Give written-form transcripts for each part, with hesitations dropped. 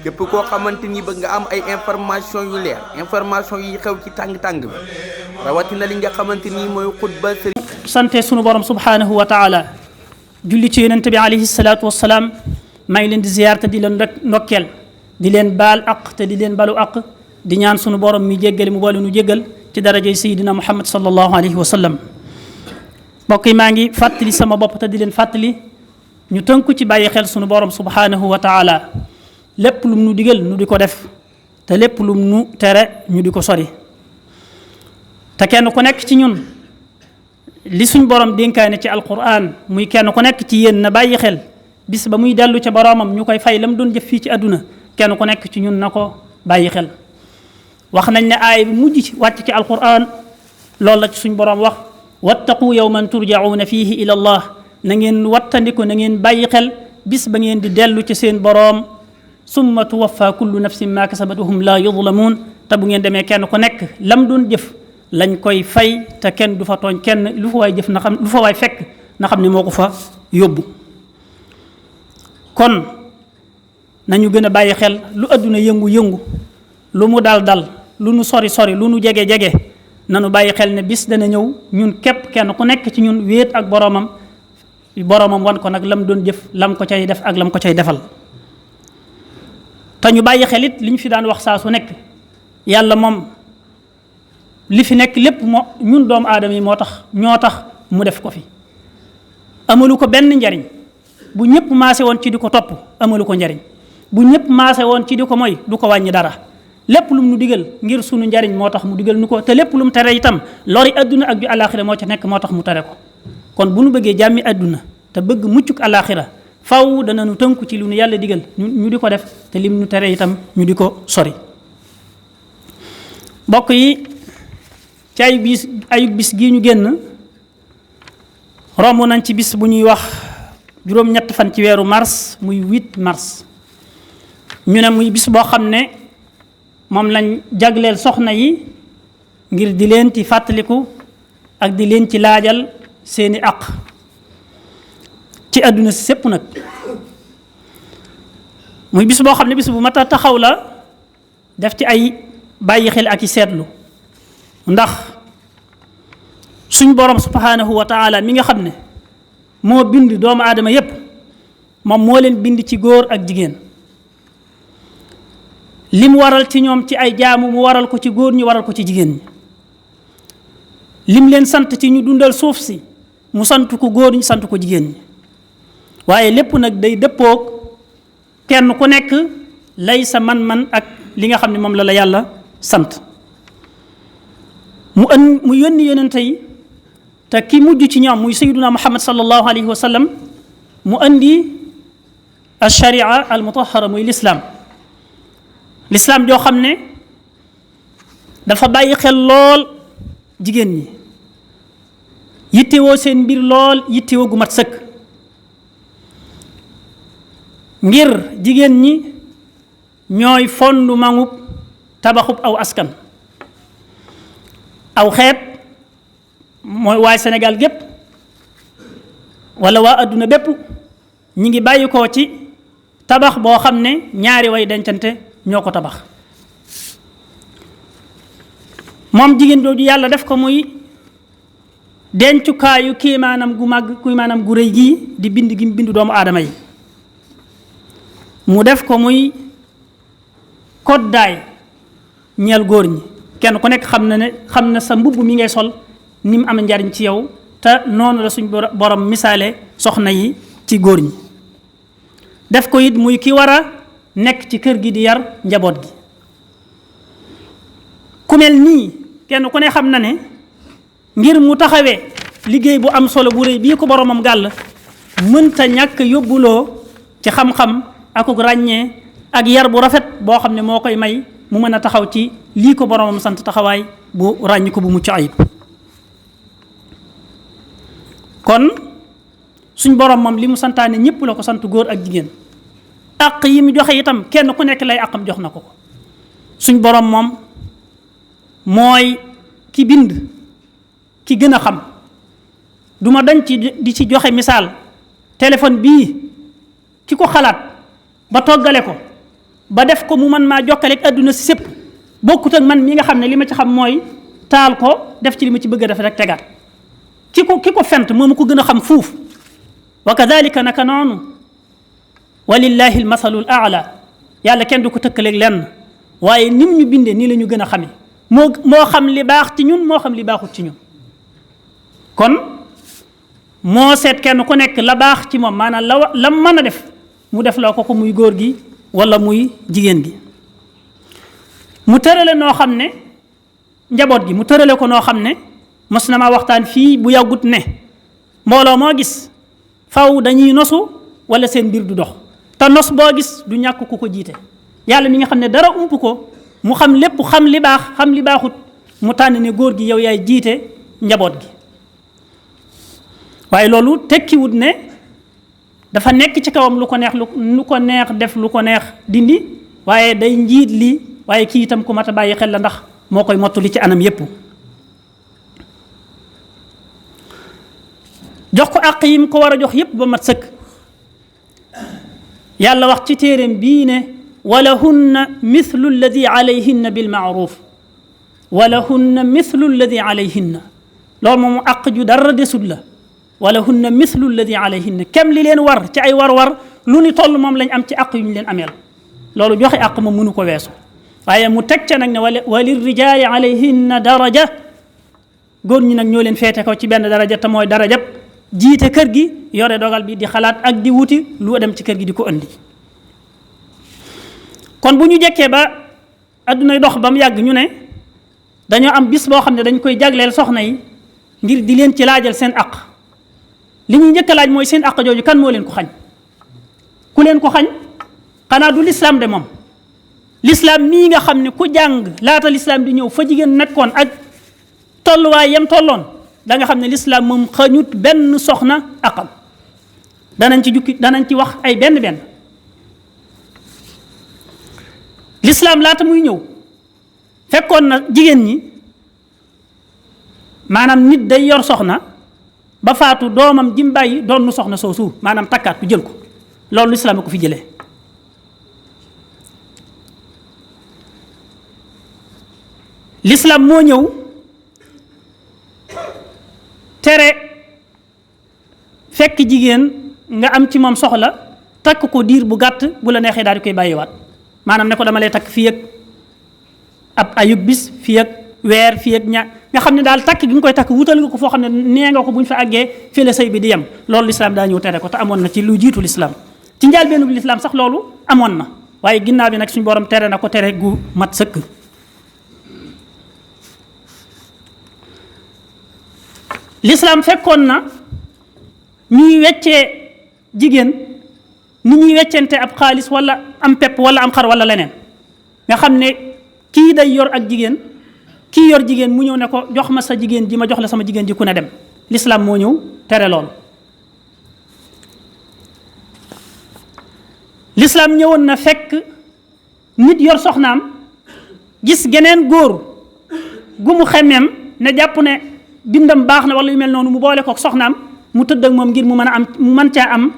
képp koo xamante ni bëgg nga am ay information yu leer information yi xew ci tàng-tàng bi rawatina li nga xamante ni mooy xutba sëriñ sante sunu borom subhanahu wa taala julli ci yonente bi alayhi salaatu wassalaam maa ngi leen di ziyaar te di leen rek ndokkeel di leen baal aq te di leen balu aq di ñaan sunu borom mi jéggale mu boole nu jéggal ci darajay sayidina muhammad sallallahu alayhi wa sallam mbokk yi maa ngi fàttali sama bopp te di leen fàttali ñu tënku ci bàyyi xel sunu borom subhanahu wa taala lépp lum nu digal nu di ko def te lépp lum nu tere ñu di ko sori te kenn ku nekk ci ñun li suñ borom dénkaane ci alquran muy kenn ku nekk ci yéen na bàyyi xel bis ba muy dellu ca boromam ñu koy fay lam doon jëf fii ci àdduna kenn ku nekk ci ñun na ko bàyyi xel wax nañ ne aay bi mujj ci wàcc ci alquran loolu la ci suñ borom wax wattaqu yawman turjauna fihi ila allah na ngeen wattandiku na ngeen bàyyi xel bis ba ngeen di dellu ci seen boroom summa tuwaffa kullu nafsin ma kasabat wa hum la yuzlamun te bu ngeen demee kenn ku nekk lam doon jëf lañ koy fay te kenn du fa tooñ kenn lu fa waay jëf na xam lu fa waay fekk na xam ne moo ko fa yóbbu kon nañu gën a bàyyi xel lu àdduna yëngu-yëngu lu mu dal lu nu sori lu nu jege nanu bàyyi xel ne bis dana ñëw ñun képp kenn ku nekk ci ñun wéet ak boroomam wan ko nag lam doon jëf lam ko cay def ak lam ko cay defal te ñu bàyyi xel it li ñu fi daan wax saa su nekk yàlla moom li fi nekk lépp moo ñun doomu aadama yi ñoo tax mu def ko fi amalu ko benn njariñ bu ñëpp maase woon ci di ko topp amalu ko njariñ bu ñëpp maase woon ci di ko moy du ko wàññi dara lépp lu mu nu digal ngir sunu njariñ moo tax mu digal nu ko te lépp lu mu tere itam lori adduna ak ju alaxira moo ca nekk moo tax mu tere ko kon bu nu bëggee jàmmi adduna te bëgg muccuk alaxira faw dana nu tënku ci lu nu yàlla digal ñu di ko def te lim nu tere itam ñu di ko sori mbokk yi ci ayub bis gii ñu génn romb nañ ci bis bu ñuy wax juróom-ñett fan ci weeru mars muy 8 mars ñu ne muy bis boo xam ne moom lañ jagleel soxna yi ngir di leen ci fàttaliku ak di leen ci laajal seeni àq ci àdduna si sépp nag muy bis boo xam ne bis bu mat a taxaw la def ci ay bàyyi xel ak i seetlu ndax suñ borom subhanahu wa taala mi nga xam ne moo bind doomu aadama yépp moom moo leen bind ci góor ak jigéen li mu waral ci ñoom ci ay jaamu mu waral ko ci góor ñi waral ko ci jigéen ñi lim leen sant ci ñu dundal suuf si mu sant ko góor ñi sant ko jigéen ñi waaye lépp nag day dëppoog kenn ku nekk lay sa man-man ak li nga xam ne moom la yàlla sant mu yónni yonente yi te ki mujj ci ñoom muy sayyiduna muhammad sallallahu alayhi wa sallam mu andi al-sharia al-mutahhara muy lislaam joo xam ne dafa bàyyi xel lool jigéen ñi yittewoo seen mbir lool yittewoo gu mat sëkk ngir jigéen ñi ñooy fondu mangub tabaxub aw askan aw xeet mooy waay Sénégal gépp wala waa adduna bépp ñi ngi bàyyi koo ci tabax boo xam ne ñaari way dencante ñoo ko tabax moom jigéen jooju yàlla def ko muy dencukaayu kii maanaam gu màgg kuy maanaam gu rëy gii di bind gi mu bind doomu aadama yi mu def ko muy koddaay ñeel góor ñi kenn ku nekk xam na sa mbubb mi ngay sol ni mu am njariñ ci yow te noonu la suñ borom misaale soxna yi ci góor ñi def ko it muy ki war a nekk ci kër gi di yar njaboot gi ku mel nii kenn ku ne xam na ne ngir mu taxawee liggéey bu am solo bu rëy bii ko boromam gàll mënta ñàkk yóbbuloo ci xam-xam akuk ràññee ak yar bu rafet boo xam ne moo koy may mu mën a taxaw ci lii ko boromam sant taxawaay bu ràññ ko bu mucc ayib kon suñ borom moom li mu santaane ñëpp la ko sant góor ak jigéen àq yi mu joxe itam kenn ku nekk lay àqam jox na ko suñ borom moom mooy ki bind ki gën a xam duma dañ ci di ci joxe misaal téléphone bii ki ko xalaat ba toggale ko ba def ko mu man maa jokkaleeg adduna si sépp bokkut ak man mi nga xam ne li ma ci xam mooy taal ko def ci li ma ci bëgg a def rek tegaat ki ko fent moom ko gën a xam fuuf wa kadalika naka noonu walillahi almasalul aala yàlla kenn du ko tëkkaleeg lenn waaye nim ñu bindee nii la ñu gën a xamee moo xam li baax ci ñun moo xam li baaxut ci ñun kon moo seet kenn ku nekk la baax ci moom maanaam la mën a def mu def loo ko muy góor gi wala muy jigéen gi mu tërale noo xam ne njaboot gi mu tërale ko noo xam ne mos na maa waxtaan fii bu yàggut ne mbooloo moo gis faw dañuy nosu wala seen mbir du dox te nos boo gis du ñàkk ku ko jiite yàlla mi nga xam ne dara ump ko mu xam lépp xam li baax xam li baaxut mu tànn ne góor gi yow yaay jiite njaboot gi waaye loolu tekkiwut ne dafa nekk ci kawam lu ko neex def lu ko neex dindi waaye day njiit li waaye kii itam ku mat a bàyyi xel la ndax moo koy mottali ci anam yépp jox ko àq yi mu ko war a jox yépp ba mat sëkk yàlla wax ci téeréem bii ne walahunna mithlu alladi alayhinna bilmaaruf walahunna mithlu alladi alayhinna loolu moom àq ju dara desut la walahunna mithlu alladi alayhinna kem li leen war ci ay war-war lu ni toll moom lañ am ci àq yu ñu leen ameel loolu joxe àq moom mënu ko weesu waaye mu teg ca nag ne walirrijaali alayhinna daraja góor ñi nag ñoo leen feete ko ci benn daraja te mooy darajab jiite kër gi yore dogal bi di xalaat ak di wuti lu dem ci kër gi di ko andi kon bu ñu jekkee ba addunay dox ba mu yàgg ñu ne dañoo am bis boo xam ne dañ koy jagleel soxna yi ngir di leen ci laajal seen aq li ñuy njëkk a laaj mooy seen aq jooju kan moo leen ko xañ ku leen ko xañ xanaa du lislaam de moom lislaam mii nga xam ne ku jàng laata lislaam di ñëw fa jigéen nekkoon ak tolluwaay yam tolloon da nga xam ne lislaam moom xañut benn soxna aqam danañ ci wax ay benn lislaam laata muy ñëw fekkoon na jigéen ñi maanaam nit day yor soxna ba faatu doomam jim bàyyi doon nu soxna soosu maanaam takkaat ku jël ko loolu lislaam a ko fi jëlee lislaam moo ñëw tere fekk jigéen nga am ci moom soxla takk ko diir bu gàtt bu la neexee daal di koy bàyyiwaat maanaam ne ko dama lay takk fii ak ab ayub bis fii ak weer fii ak nga xam ne daal takk gi nga koy takk wutal nga ko foo xam ne nee nga ko bu ñu fa àggee fii la sëy bi di yem loolu lislaam daa ñëw tere ko te amoon na ci lu jiitu lislaam ci njëlbéenu lislaam sax loolu amoon na waaye ginnaaw bi nag suñu borom tere na ko tere gu mat sëkk lislaam fekkoon na ñuy weccee jigéen ni ñuy weccente ab xaalis wala am pepp wala am xar wala leneen nga xam ne kii day yor ak jigéen kii yor jigéen mu ñëw ne ko jox ma sa jigéen ji ma jox la sama jigéen ji ku ne dem lislaam moo ñëw tere loolu lislaam ñëwoon na fekk nit yor soxnaam gis geneen góor gu mu xemmeem ne jàpp ne bindam baax na wala yu mel noonu mu boole ko soxnaam mu tëdd ak moom ngir mu mën caa am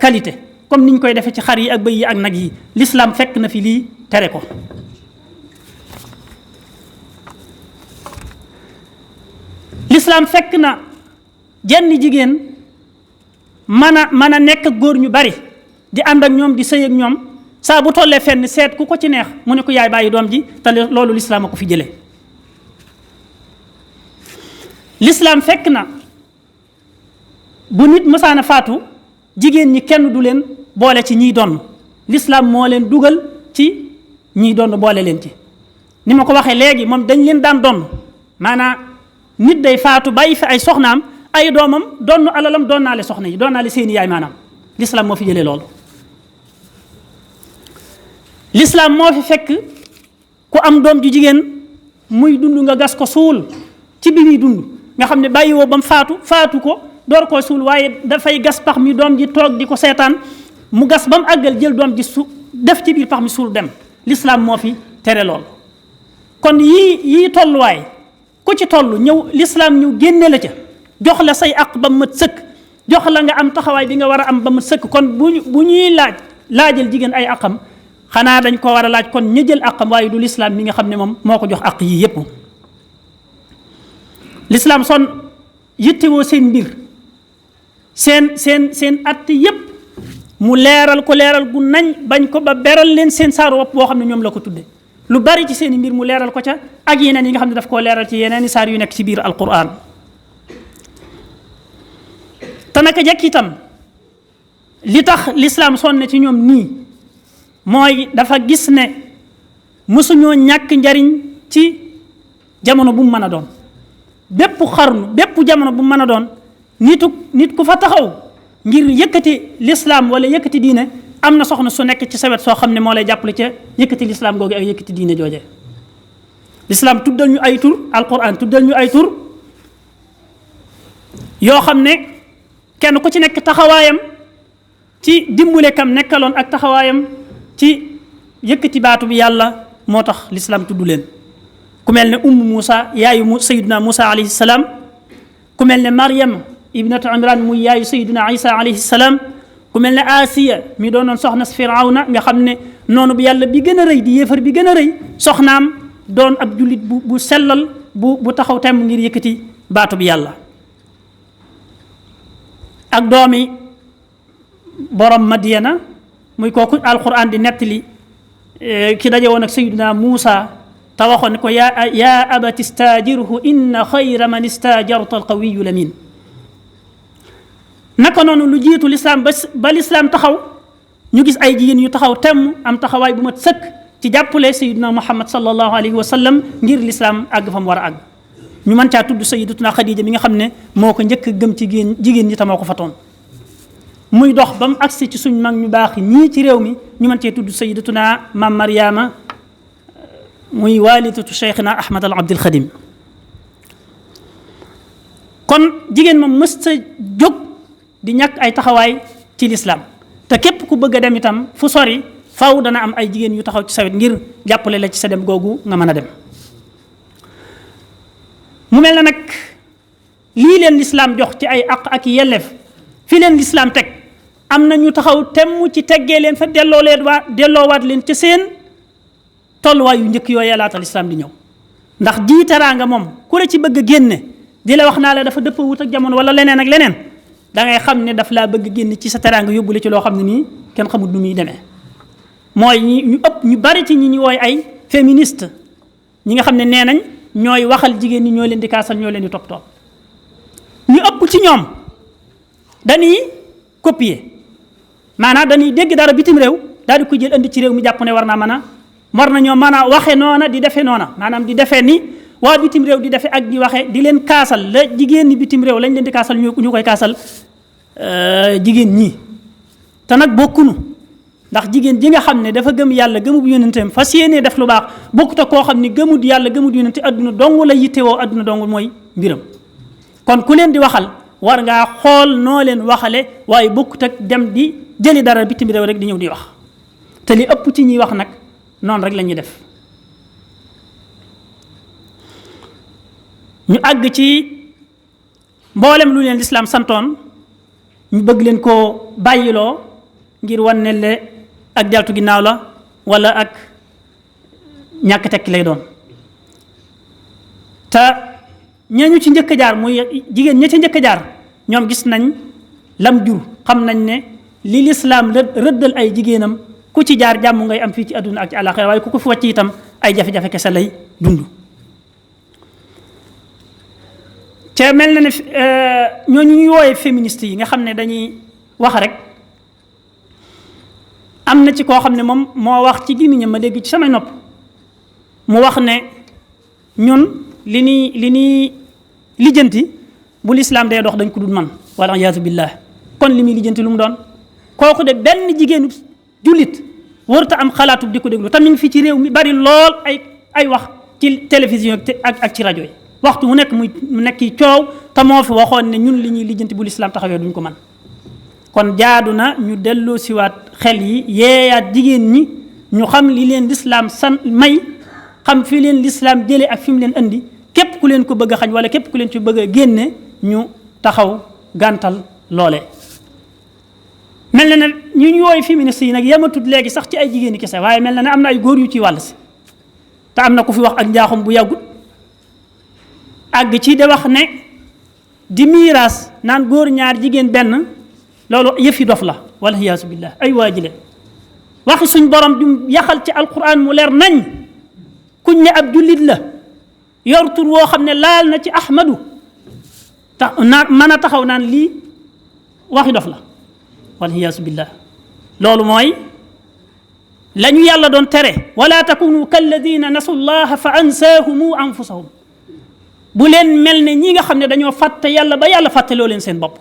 qualité comme niñ koy defee ci xar yi ak bëy yi ak nag yi l'islam fekk na fi lii tere ko l'islam fekk na jenn jigéen mën a nekk ak góor ñu bari di ànd ak ñoom di sëy ak ñoom saa bu tollee fenn seet ku ko ci neex mu ne ko yaay bàyyi doom ji te loolu l'islam a ko fi jëlee l'islam fekk na bu nit mësaana faatu jigéen ñi kenn du leen boole ci ñiy donn l'islam moo leen dugal ci ñiy donn boole leen ci ni ma ko waxee léegi moom dañ leen daan donn maanaam nit day faatu bàyyi fi ay soxnaam ay doomam donn alalam doon naale soxna yi doon naale seeni yaay maanaam l'islam moo fi jëlee loolu l'islam moo fi fekk ku am doom ju jigéen muy dund nga gas ko suul ci bi muy dund nga xam ne bàyyi woo ba mu faatu ko door koo suul waaye dafay gas pax mi doom ji toog di ko seetaan mu gas ba mu àggal jël doom ji def ci biir pax mi suul dem l'islam moo fi tere lool kon yii tolluwaay ku ci toll ñëw l'islam ñëw génne la ca jox la say àq ba mu mat sëkk jox la nga am taxawaay bi nga war a am ba mu mat sëkk kon bu ñuy laajal jigéen ay àqam xanaa dañ ko war a laaj kon ña jël àqam waaye du lislaam mi nga xam ne moom moo ko jox àq yii yépp lislaam son yittewoo seen mbir seen att yépp mu leeral ko leeral gu nañ bañ ko ba beral leen seen saaru wopp boo xam ne ñoom la ko tudde lu bari ci seen mbir mu leeral ko ca ak yeneen yi nga xam ne daf koo leeral ci yeneen i saar yu nekk ci biir alquran te naka jekk itam li tax lislaam sonne ci ñoom nii mooy dafa gis ne mësuñoo ñàkk njariñ ci jamono bu mu mën a doon bépp xarnu bépp jamono bu mu mën a doon nit ku fa taxaw ngir yëkkati lislaam wala yëkkati diine am na soxna su nekk ci sawet soo xam ne moo lay jàppale ca yëkkati lislaam googu ak yëkkati diine jooje lislaam tuddal ñu ay tur alquran tuddal ñu ay tur yoo xam ne kenn ku ci nekk taxawaayam ci dimbule kam nekkaloon ak taxawaayam ci yëkkati baatu bi yàlla moo tax lislaam tudd leen ku mel ne Muusa yaayu sayiduna Muusa alayhi salaam ku mel ne Maryam ibnatu Imran muy yaayu sayiduna Isa alayhi salaam ku mel ne Asiya mi doonoon soxna si Firawna nga xam ne noonu bi yàlla bi gën a rëy di yéefar bi gën a rëy soxnaam doon ab jullit bu sellal bu taxaw temm ngir yëkkati baatu bi yàlla ak doomi borom Madyana muy kooku alquran di nettali ki daje woon ak sayiduna Muusa te waxoon ne ko yaa abati staajirhu inna xayra man istaajarta alqawiyu lamin naka noonu lu jiitu lislaam ba lislaam taxaw ñu gis ay jigéen yu taxaw temm am taxawaay bu mat sëkk ci jàppale sayiduna Muhammad sallallahu alayhi wa sallam ngir lislaam àgg fa mu war a àgg ñu mën caa tudd sayidatuna Xadija mi nga xam ne moo ko njëkk a gëm ci jigéen ñi te moo ko fatoon muy dox ba mu agsi ci suñ mag ñu baax ñii ci réew mi ñu mën cee tudd sayidatuna maam Mariama muy waalidatu cheikhina Ahmad al Abdul Xadim kon jigéen moom mësta jóg di ñàkk ay taxawaay ci lislaam te képp ku bëgg a dem itam fu sori faw dana am ay jigéen yu taxaw ci sawet ngir jàppale la ci sa dem googu nga mën a dem mu mel na nag lii leen lislaam jox ci ay àq ak yelleef fi leen lislaam teg am na ñu taxaw temm ci teggee leen fa delloowaat leen ca seen tolluwaay yu njëkk yooyee laata lislaam di ñëw ndax ji teraanga moom ku la ci bëgg a génne di la wax naa la dafa dëpp wut ak jamono wala leneen ak leneen da ngay xam ne daf laa bëgg génn ci sa teraanga yóbbule ci loo xam ne nii kenn xamul nu muy demee mooy ñu bari ci ñi ñu wooy ay féministe ñi nga xam ne nee nañ ñooy waxal jigéen ñi ñoo leen di kaasal ñoo leen di toppatoo ñu ëpp ci ñoom dañuy copier maanaam dañuy dégg dara bitim réew daal di ko jël indi ci réew mi jàpp ne war nañoo mën a waxe noona di defee noona maanaam di defee ni waa bitim réew di defee ak di waxe di leen kaasal la jigéen ñi bitim réew lañ leen di kaasal ñu koy kaasal jigéen ñi te nag bokkunu ndax jigéen ji nga xam ne dafa gëm yàlla gëmub yonenteem fas yéenee def lu baax bokkut ak koo xam ne gëmut yàlla gëmut yonente adduna dong la yittewoo adduna dong mooy mbiram kon ku leen di waxal war ngaa xool noo leen waxale waaye bokkut ak dem di jëli dara bitim réew rek di ñëw di wax te li ëpp ci ñuy wax nag noonu rek la ñuy def ñu àgg ci mboolem lu leen lislaam santoon ñu bëgg leen koo bàyyiloo ngir wan ne le ak deltu ginnaaw la wala ak ñàkk tekki lay doon te ñañu ci njëkk jaar muy jigéen ña ci njëkk jaar ñoom gis nañ lam jur xam nañ ne li lislaam rëddal ay jigéenam ku ci jaar jàmm ngay am fii ci àdduna ak ci àllaaxira waaye ku ko fi wàcc itam ay jafe-jafe kese lay dund ca mel na ne ñooñu ñuy wooyee féministe yi nga xam ne dañuy wax rek am na ci koo xam ne moom moo wax ci gémmiñam ma dégg ci samay nopp mu wax ne ñun li ñuy lijjanti bu lislaam dee dox dañ ko dul man wala iyaazu billah kon li muy lijjanti lu mu doon kooku de benn jigéenu jullit warta am xalaatu di ko déglu tamit fii ci réew mi bari lool ay wax ci télévision ak ci rajo yi waxtu mu nekk mu nekk coow te moo fi waxoon ne ñun li ñuy lijjanti bu lislaam taxawee duñ ko man kon jaadu na ñu delloo siwaat xel yi yeeyaat jigéen ñi ñu xam li leen lislaam may xam fi leen lislaam jëlee ak fi mu leen indi képp ku leen ko bëgg a xañ wala képp ku leen ci bëgg a génne ñu taxaw gàntal loole mel na ne ñu yooyu féministes yi nag yematut léegi sax ci ay jigéen ñi kese waaye mel na ne am na ay góor yu ci wàll si te am na ku fi wax ak njaaxum bu yàggut àgg ci de wax ne di miiraas naan góor ñaar jigéen benn loolu yëf yi dof la wala iyaasu billah ay waajile waxi suñ borom du yaxal ci alquran mu leer nañ kuñ ne ab jullit la yor tur woo xam ne laal na ci ahmadu tax naan mën a taxaw naan lii waxi dof la wal iyaasu billah loolu mooy la ñu yàlla doon tere wala takunu kalladina nasu llaha fa ansaahumu anfusahum bu leen mel ne ñi nga xam ne dañoo fàtte yàlla ba yàlla fàtteloo leen seen bopp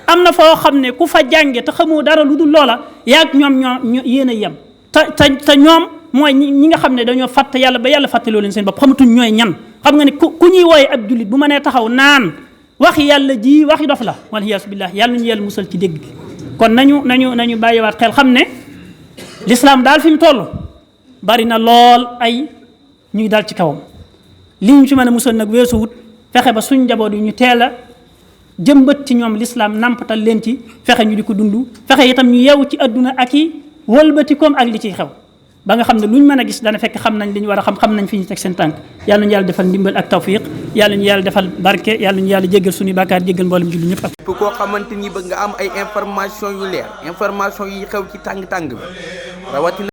am na foo xam ne ku fa jànge te xamoo dara lu dul loola yaag ñoom ñoo yéen a yem te ñoom mooy ñi nga xam ne dañoo fàtte yàlla ba yàlla fàtteloo leen seen bopp xamatuñ ñooy ñan xam nga ne ku ñuy wooye ab jullit bu ma nee taxaw naan waxi yàlla ji waxi dof la wal iyaasu billah yàlla ñu yàlla musal ci dégg gi kon nañu bàyyiwaat xel xam ne l'islam daal fi mu toll bari na lool ay ñuy dal ci kawam li ñu ci mën a musal nag weesuwut fexe ba suñ njaboot yi ñu teel a jëmbat ci ñoom l'islam nampatal leen ci fexe ñu di ko dund fexe itam ñu yeewu ci adduna ak i wëlbatikoom ak li ciy xew ba nga xam ne luñ mën a gis dana fekk xam nañ li ñu war a xam nañ fi ñu teg seen tànk yàlla ñu yàlla defal ndimbal ak tawfiq yàlla ñu yàlla defal barke yàlla ñu yàlla jéggal suñu bàkkaar jéggal mboolem julli ñëpp. képp koo xamante ni bëgg nga am ay information yu leer information yi xew ci tàng-tàng bi rawatina